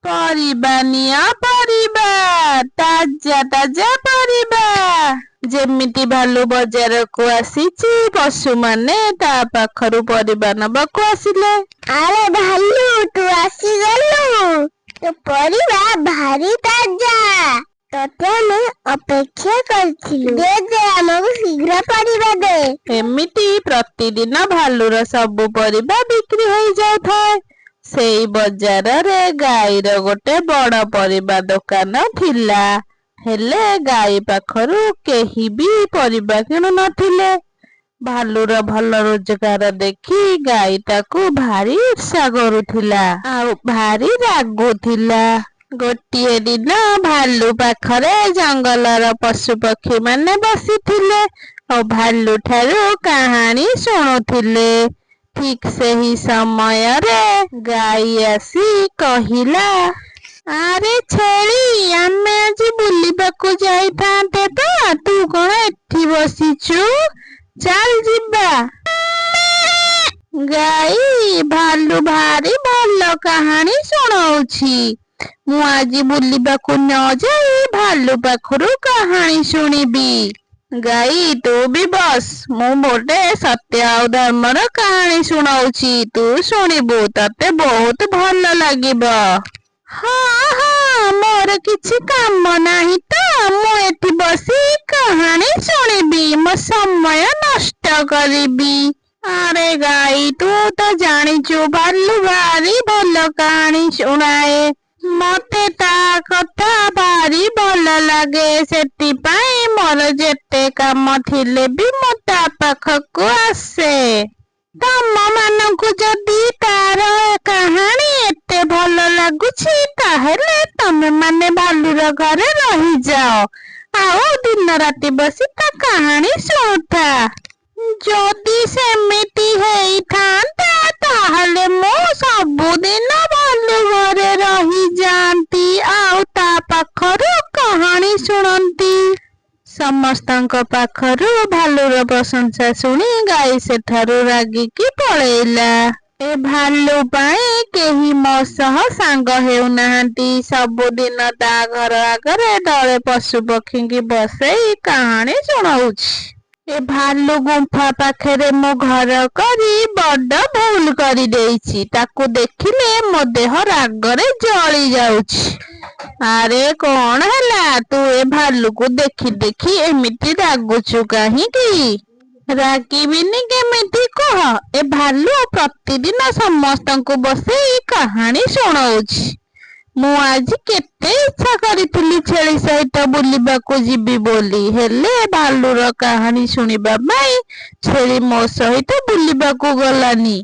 ପରିବା ନିଅ ପରିବା, ତାଜା ତାଜା ପରିବା। ଯେମିତି ଭାଲୁ ବଜାରକୁ ଆସିଛି, ପଶୁମାନେ ତା ପାଖରୁ ପରିବା ନବାକୁ ଆସିଲେ। ଆରେ ଭାଲୁ, ତୁ ଆସିଗଲୁ। ତୋ ପରିବା ଭାରି ତାଜା। ତତେ ଆମେ ଅପେକ୍ଷା କରିଥିଲୁ। ଦେ ଦେ, ଆମକୁ ଶୀଘ୍ର ପରିବା ଦେ। ଏମିତି ପ୍ରତିଦିନ ଭାଲୁର ସବୁ ପରିବା ବିକ୍ରି ହେଇଯାଉଥାଏ। ସେଇ ବଜାରରେ ଗାଈର ଗୋଟେ ବଡ ପରିବା ଦୋକାନ ଥିଲା। ହେଲେ ଗାଈ ପାଖରୁ କେହି ବି ପରିବା କିଣୁ ନଥିଲେ। ଭାଲୁର ଭଲ ରୋଜଗାର ଦେଖି ଗାଈ ତାକୁ ଭାରି ଈର୍ଷା କରୁଥିଲା ଆଉ ଭାରି ରାଗୁଥିଲା। ଗୋଟିଏ ଦିନ ଭାଲୁ ପାଖରେ ଜଙ୍ଗଲର ପଶୁ ପକ୍ଷୀ ମାନେ ବସିଥିଲେ ଓ ଭାଲୁ ଠାରୁ କାହାଣୀ ଶୁଣୁଥିଲେ। ଠିକ ସେହି ସମୟରେ ଗାଈ ଆସି କହିଲା, ଆରେ ଛେଳି, ଆମେ ଆଜି ବୁଲିବାକୁ ଯାଇଥାନ୍ତେ ପା, ତୁ କଣ ଏଠି ବସିଛୁ? ଚାଲ ଯିବା। ଗାଈ, ଭାଲୁ ଭାରି ଭଲ କାହାଣୀ ଶୁଣଉଛି। ମୁଁ ଆଜି ବୁଲିବାକୁ ନ ଯାଇ ଭାଲୁ ପାଖରୁ କାହାଣୀ ଶୁଣିବି। ଗାଈ, ତୁ ବି ବସ, ମୁଁ ଗୋଟେ ସତ୍ୟ ଆଉ ଧର୍ମର କାହାଣୀ ଶୁଣଉଛି, ତୁ ଶୁଣିବୁ, ତତେ ବହୁତ ଭଲ ଲାଗିବ। ହଁ ହଁ, ମୋର କିଛି କାମ ନାହିଁ ତ, ମୁଁ ଏଠି ବସି କାହାଣୀ ଶୁଣିବି, ମୋ ସମୟ ନଷ୍ଟ କରିବି। ଆରେ ଗାଈ, ତୁ ତ ଜାଣିଛୁ ଭାଲୁ ଭାରି ଭଲ କାହାଣୀ ଶୁଣାଏ। ମତେ ତା କଥା ଭାରି ଭଲ ଲାଗେ, ସେଥିପାଇଁ ମୋର ଯେତେ କାମ ଥିଲେ ବି ମୁଁ ତା ପାଖକୁ ଆସେ। ତମ ମାନଙ୍କୁ ଯଦି ତାର କାହାଣୀ ଏତେ ଭଲ ଲାଗୁଛି, ତାହେଲେ ତମେ ମାନେ ଭାଲୁର ଘରେ ରହିଯାଅ ଆଉ ଦିନ ରାତି ବସି ତା କାହାଣୀ ଶୁଣୁଥା। ଯଦି ସେମିତି ହେଇଥାନ୍ତା, ତାହେଲେ ମୁଁ ସବୁଦିନ ଭାଲୁ ଘରେ ରହିଯାଆନ୍ତି ଆଉ ତା ପାଖରୁ କାହାଣୀ ଶୁଣନ୍ତି। ସମସ୍ତଙ୍କ ପାଖରୁ ଭାଲୁର ପ୍ରଶଂସା ଶୁଣି ଗାଈ ସେଠାରୁ ରାଗିକି ପଳେଇଲା। ଏ ଭାଲୁ ପାଇଁ କେହି ମୋ ସହ ସାଙ୍ଗ ହେଉନାହାନ୍ତି। ସବୁଦିନ ତା ଘର ଆଗରେ ଦଳେ ପଶୁ ପକ୍ଷୀଙ୍କି ବସେଇ କାହାଣୀ ଶୁଣଉଛି। ଏ ଭାଲୁ ଗୁମ୍ଫା ପାଖରେ ମୁଁ ଘର କରି ବଡ ଭୁଲ କରିଦେଇଛି। ତାକୁ ଦେଖିଲେ ମୋ ଦେହ ରାଗରେ ଜଳି ଯାଉଛି। ଆରେ କଣ ହେଲା, ତୁ ଏ ଭାଲୁକୁ ଦେଖି ଦେଖି ଏମିତି ରାଗୁଛୁ କାହିଁକି? ରାଗିବିନି କେମିତି କୁହ? ଏ ଭାଲୁ ପ୍ରତିଦିନ ସମସ୍ତଙ୍କୁ ବସେଇ କାହାଣୀ ଶୁଣଉଛି। ମୁଁ ଆଜି କେତେ ଇଚ୍ଛା କରିଥିଲି ଛେଳି ସହିତ ବୁଲିବାକୁ ଯିବି ବୋଲି, ହେଲେ ଭାଲୁର କାହାଣୀ ଶୁଣିବା ପାଇଁ ଛେଳି ମୋ ସହିତ ବୁଲିବାକୁ ଗଲାନି।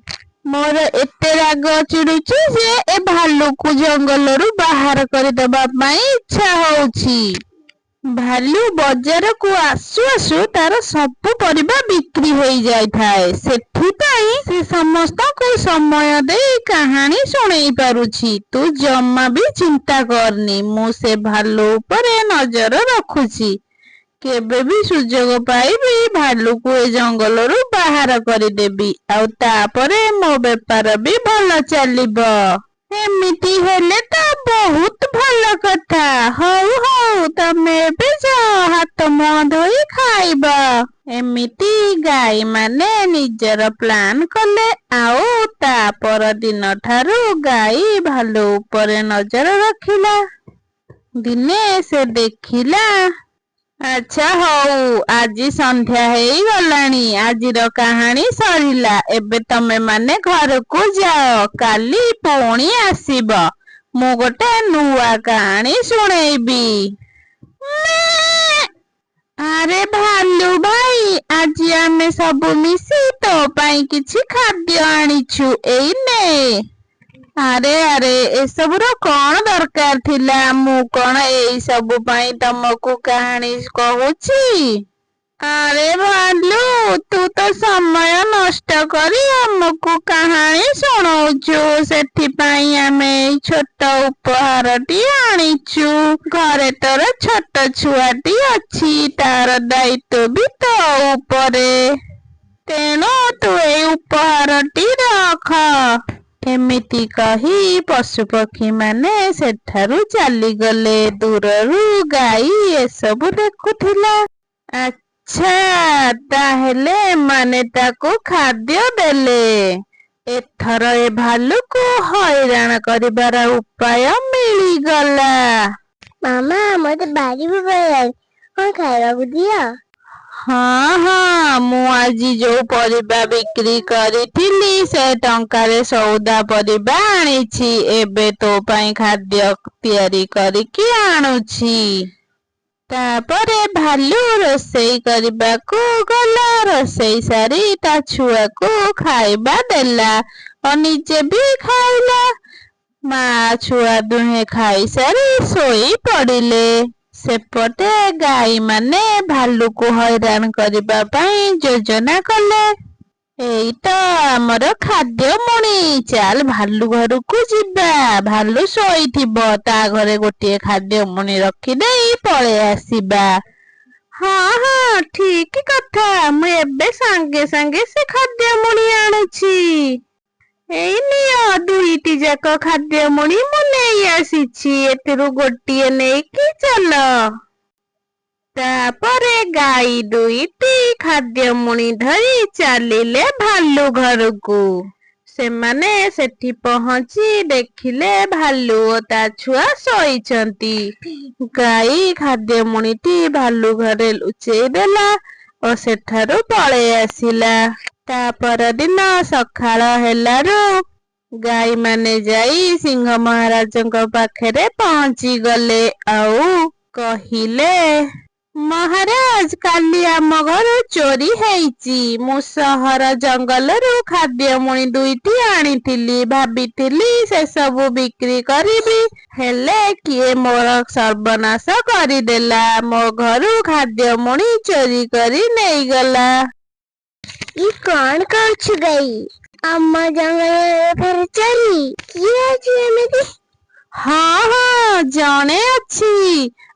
ମୋର ଏତେ ରାଗ ଚିଡୁଛି ଯେ ଏ ଭାଲୁକୁ ଜଙ୍ଗଲରୁ ବାହାର କରିଦବା ପାଇଁ ଇଚ୍ଛା ହଉଛି। ଭାଲୁ ବଜାରକୁ ଆସୁ ଆସୁ ତାର ସବୁ ପରିବା ବିକ୍ରି ହେଇଯାଇଥାଏ। ସେଥିପାଇଁ ସେ ସମସ୍ତଙ୍କୁ ସମୟ ଦେଇ କାହାଣୀ ଶୁଣେଇ ପାରୁଛି। ତୁ ଜମା ବି ଚିନ୍ତା କରନି, ମୁଁ ସେ ଭାଲୁ ଉପରେ ନଜର ରଖୁଛି। କେବେ ବି ସୁଯୋଗ ପାଇବି, ଭାଲୁକୁ ଏ ଜଙ୍ଗଲରୁ ବାହାର କରିଦେବି ଆଉ ତାପରେ ମୋ ବେପାର ବି ଭଲ ଚାଲିବ। ଏମିତି ହେଲେ ତ ବହୁତ ଭଲ କଥା। ହଉ ହଉ, ତମେ ଏବେ ଯାଅ, ହାତ ମୁହଁ ଧୋଇ ଖାଇବ। ଏମିତି ଗାଈ ମାନେ ନିଜର ପ୍ଲାନ କଲେ ଆଉ ତା ପରଦିନ ଠାରୁ ଗାଈ ଭାଲୁ ଉପରେ ନଜର ରଖିଲା। ଦିନେ ସେ ଦେଖିଲା। ଆଚ୍ଛା ହଉ, ଆଜି ସନ୍ଧ୍ୟା ହେଇଗଲାଣି, ଆଜିର କାହାଣୀ ସରିଲା। ଏବେ ତମେ ମାନେ ଘରକୁ ଯାଅ, କାଲି ପୁଣି ଆସିବ, ମୁଁ ଗୋଟେ ନୂଆ କାହାଣୀ ଶୁଣେଇବି। ଆରେ ଭାଲୁ ଭାଇ, ଆଜି ଆମେ ସବୁ ମିଶି ତୋ ପାଇଁ କିଛି ଖାଦ୍ୟ ଆଣିଛୁ, ଏଇ ନେ। ଆରେ ଆରେ, ଏସବୁର କଣ ଦରକାର ଥିଲା? ମୁଁ କଣ ଏଇ ସବୁ ପାଇଁ ତମକୁ କାହାଣୀ କହୁଛି? ଆରେ ଭାଲୁ, ତୁ ତ ସମୟ ନଷ୍ଟ କରି ଆମକୁ କାହାଣୀ ଶୁଣଉଛୁ, ସେଥିପାଇଁ ଆମେ ଏଇ ଛୋଟ ଉପହାରଟି ଆଣିଛୁ। ଘରେ ତୋର ଛୋଟ ଛୁଆଟି ଅଛି, ତାର ଦାୟିତ୍ୱ ବି ତୋ ଉପରେ, ତେଣୁ ତୁ ଏଇ ଉପହାରଟି ରଖ। ଏମିତି କହି ପଶୁପକ୍ଷୀମାନେ ସେଠାରୁ ଚାଲିଗଲେ। ଦୂରରୁ ଗାଈ ଏସବୁ ଦେଖୁଥିଲା। ଆଚ୍ଛା, ତାହେଲେ ଏମାନେ ତାକୁ ଖାଦ୍ୟ ଦେଲେ। ଏଥର ଏ ଭାଲୁକୁ ହଇରାଣ କରିବାର ଉପାୟ ମିଳିଗଲା। ମାମା, ମତେ ଭାରି ଭୋକ ହେଲାଣି, କଣ ଖାଇବାକୁ ଦିଅ। ହଁ ହଁ, ମୁଁ ଆଜି ଯୋଉ ପରିବା ବିକ୍ରି କରିଥିଲି ସେ ଟଙ୍କାରେ ସଉଦା ପରିବା ଆଣିଛି। ଏବେ ତୋ ପାଇଁ ଖାଦ୍ୟ ତିଆରି କରିକି ଆଣୁଛି। ତାପରେ ଭାଲୁ ରୋଷେଇ କରିବାକୁ ଗଲା। ରୋଷେଇ ସାରି ତା ଛୁଆକୁ ଖାଇବା ଦେଲା ଓ ନିଜେ ବି ଖାଇଲା। ମା ଛୁଆ ଦୁହେଁ ଖାଇସାରି ଶୋଇ ପଡ଼ିଲେ। ସେପଟେ ଗାଈମାନେ ଭାଲୁକୁ ହଇରାଣ କରିବା ପାଇଁ ଯୋଜନା କଲେ। ଏଇ ତ ଆମର ଖାଦ୍ୟ ମୁଣି, ଚାଲ ଭାଲୁ ଘରକୁ ଯିବା। ଭାଲୁ ଶୋଇଥିବ, ତା ଘରେ ଗୋଟିଏ ଖାଦ୍ୟ ମୁଣି ରଖିଦେଇ ପଳେଇ ଆସିବା। ହଁ ହଁ, ଠିକ କଥା, ମୁଁ ଏବେ ସାଙ୍ଗେ ସାଙ୍ଗେ ସେ ଖାଦ୍ୟ ମୁଣି ଆଣୁଛି। ଏଇ ନିଅ, ଦୁଇଟି ଯାକ ଖାଦ୍ୟ ମୁଣି ମୁଁ ନେଇ ଆସିଛି, ଏଥିରୁ ଗୋଟିଏ ନେଇକି ଚାଲ। ତାପରେ ଗାଈ ଦୁଇଟି ଖାଦ୍ୟ ମୁଣି ଧରି ଚାଲିଲେ ଭାଲୁ ଘରକୁ। ସେମାନେ ସେଠି ପହଞ୍ଚି ଦେଖିଲେ ଭାଲୁ ଓ ତା ଛୁଆ ଶୋଇଛନ୍ତି। ଗାଈ ଖାଦ୍ୟ ମୁଣିଟି ଭାଲୁ ଘରେ ଲୁଚେଇ ଦେଲା ଓ ସେଠାରୁ ପଳେଇ ଆସିଲା। ତା ପରଦିନ ସକାଳ ହେଲାରୁ ଗାଈମାନେ ଯାଇ ସିଂହ ମହାରାଜଙ୍କ ପାଖରେ ପହଞ୍ଚିଗଲେ ଆଉ କହିଲେ, ମହାରାଜ, କାଲି ଆମ ଘରୁ ଚୋରି ହେଇଚି। ମୁଁ ସହର ଜଙ୍ଗଲରୁ ଖାଦ୍ୟ ମୁଣି ଦୁଇଟି ଆଣିଥିଲି, ଭାବିଥିଲି ସେସବୁ ବିକ୍ରି କରିବି, ହେଲେ କିଏ ମୋର ସର୍ବନାଶ କରିଦେଲା। ମୋ ଘରୁ ଖାଦ୍ୟ ମୁଣି ଚୋରି କରି ନେଇଗଲା। ଇ କଣ କହୁଛୁ ଗାଈ? ଆମ ଜଙ୍ଗଲରେ ଫେରେ ଚୋରି? କିଏ ଅଛି ଏମିତି? ହଁ ହଁ, ଜଣେ ଅଛି।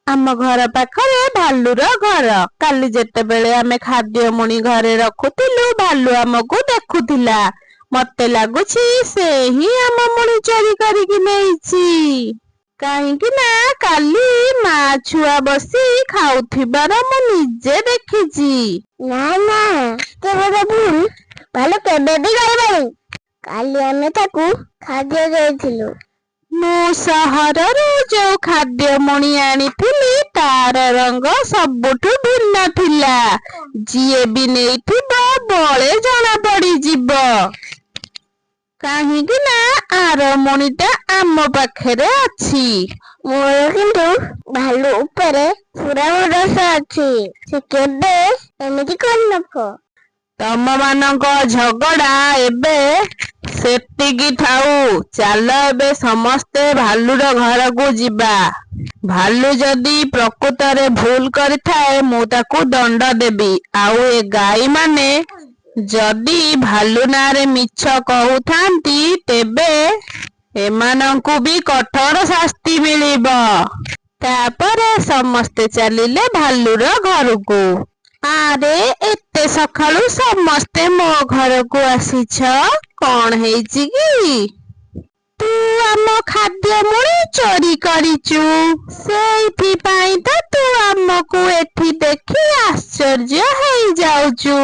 ଆମ ଘର ପାଖରେ ଭାଲୁର ଘର। କାଲି ଯେତେବେଳେ ଆମେ ଖାଦ୍ୟ ମୁଣି ଘରେ ରଖୁଥିଲୁ, ଭାଲୁ ଆମକୁ ଦେଖୁଥିଲା। ମତେ ଲାଗୁଛି ସେ ହିଁ ଆମ ମୁଣି ଚୋରି କରିକି ନେଇଛି। କାହିଁକି ନା କାଲି ମା ଛୁଆ ବସି ଖାଉଥିବାର ମୁଁ ନିଜେ ଦେଖିଛି। ନା ନା, ଏତେ ବଡ ଭୁଲ ଭାଲୁ କେବେ ବି କରିବନି। କାଲି ଆମେ ତାକୁ ଖାଦ୍ୟ ଦେଇଥିଲୁ। ମୁଁ ସହରରୁ ଯୋଉ ଖାଦ୍ୟ ମୁଣି ଆଣିଥିଲି ତାର ରଙ୍ଗ ସବୁଠୁ ଭିନ୍ନ ଥିଲା। ଯିଏ ବି ନେଇଥିବ ବଳେ ଜଣା ପଡିଯିବ। କାହିଁକି ନା ଆର ମୁଣିଟା ଆମ ପାଖରେ ଅଛି। ମୋର କିନ୍ତୁ ଭାଲୁ ଉପରେ ପୁରା ଭରସା ଅଛି, ସେ କେବେ ଏମିତି କରିନଥିବ। ତମମାନଙ୍କ ଝଗଡା ଏବେ ସେତିକି ଥାଉ। ଚାଲ ଏବେ ସମସ୍ତେ ଭାଲୁର ଘରକୁ ଯିବା। ଭାଲୁ ଯଦି ପ୍ରକୃତରେ ଭୁଲ କରିଥାଏ, ମୁଁ ତାକୁ ଦଣ୍ଡ ଦେବି। ଆଉ ଏ ଗାଈମାନେ ଯଦି ଭାଲୁ ନାଁରେ ମିଛ କହୁଥାନ୍ତି, ତେବେ ଏମାନଙ୍କୁ ବି କଠୋର ଶାସ୍ତି ମିଳିବ। ତାପରେ ସମସ୍ତେ ଚାଲିଲେ ଭାଲୁର ଘରକୁ। ଆରେ, ଏତେ ସକାଳୁ ସମସ୍ତେ ମୋ ଘରକୁ ଆସିଛ, କଣ ହେଇଛି କି? ତୁ ଆମ ଖାଦ୍ୟ ମୁଣି ଚୋରି କରିଚୁ, ସେଇଥିପାଇଁ ତ ତୁ ଆମକୁ ଏଠି ଦେଖି ଆଶ୍ଚର୍ଯ୍ୟ ହେଇଯାଉଛୁ।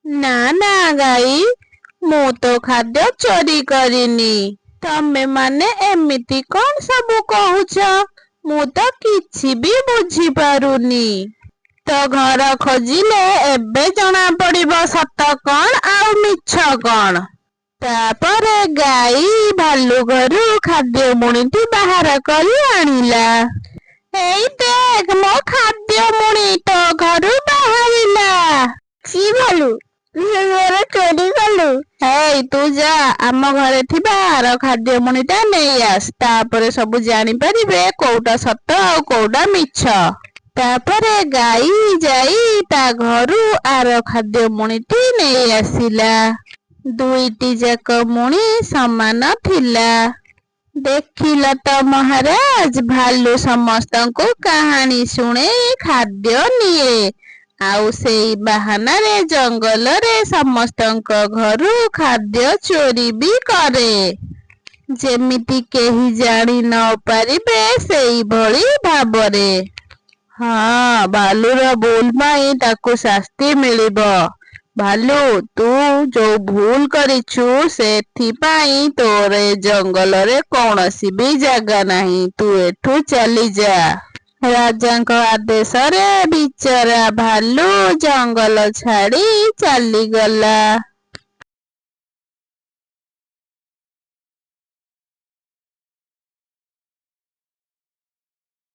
ନା ନା ଗାଈ, ମୁଁ ତ ଖାଦ୍ୟ ଚୋରି କରିନି। ତମେ ମାନେ ଏମିତି କଣ ସବୁ କହୁଛ? ମୁଁ ତ କିଛି ବି ବୁଝିପାରୁନି। ତୋ ଘର ଖୋଜିଲେ ଏବେ ଜଣା ପଡିବ ସତ କଣ ଆଉ ମିଛ କଣ। ତାପରେ ଗାଈ ଭାଲୁ ଘରୁ ଖାଦ୍ୟ ମୁଣିଟି ବାହାର କରି ଆଣିଲା। ଏଇ ଦେଖ, ମୋ ଖାଦ୍ୟ ମୁଣି ତୋ ଘରୁ ବାହାରିଲା। ଛି ଭାଲୁ, ତୁ ସେ ଘର ଚୋରି କଲୁ। ହେଇ, ତୁ ଯା, ଆମ ଘରେ ଥିବା ଆର ଖାଦ୍ୟ ମୁଣିଟା ନେଇ ଆସ, ତାପରେ ସବୁ ଜାଣିପାରିବେ କୋଉଟା ସତ ଆଉ କୋଉଟା ମିଛ। ତାପରେ ଗାଈ ଯାଇ ତା ଘରୁ ଆର ଖାଦ୍ୟ ମୁଣିଟି ନେଇ ଆସିଲା। ଦୁଇଟି ଯାକ ମୁଣି ସମାନ ଥିଲା। ଦେଖିଲ ତ ମହାରାଜ, ଭାଲୁ ସମସ୍ତଙ୍କୁ କାହାଣୀ ଶୁଣେଇ ଖାଦ୍ୟ ନିଏ, ଆଉ ସେଇ ବାହାନାରେ ଜଙ୍ଗଲରେ ସମସ୍ତଙ୍କ ଘରୁ ଖାଦ୍ୟ ଚୋରି ବି କରେ। ଯେମିତି କେହି ଜାଣି ନ ପାରିବେ ସେଇଭଳି ଭାବରେ। ହଁ, ଭାଲୁର ଭୁଲ ପାଇଁ ତାକୁ ଶାସ୍ତି ମିଳିବ। ଭାଲୁ, ତୁ ଯୋଉ ଭୁଲ କରିଛୁ ସେଥିପାଇଁ ତୋର ଏ ଜଙ୍ଗଲରେ କୌଣସି ବି ଜାଗା ନାହିଁ। ତୁ ଏଠୁ ଚାଲିଯା। ରାଜାଙ୍କ ଆଦେଶରେ ବିଚରା ଭାଲୁ ଜଙ୍ଗଲ ଛାଡ଼ି ଚାଲିଗଲା।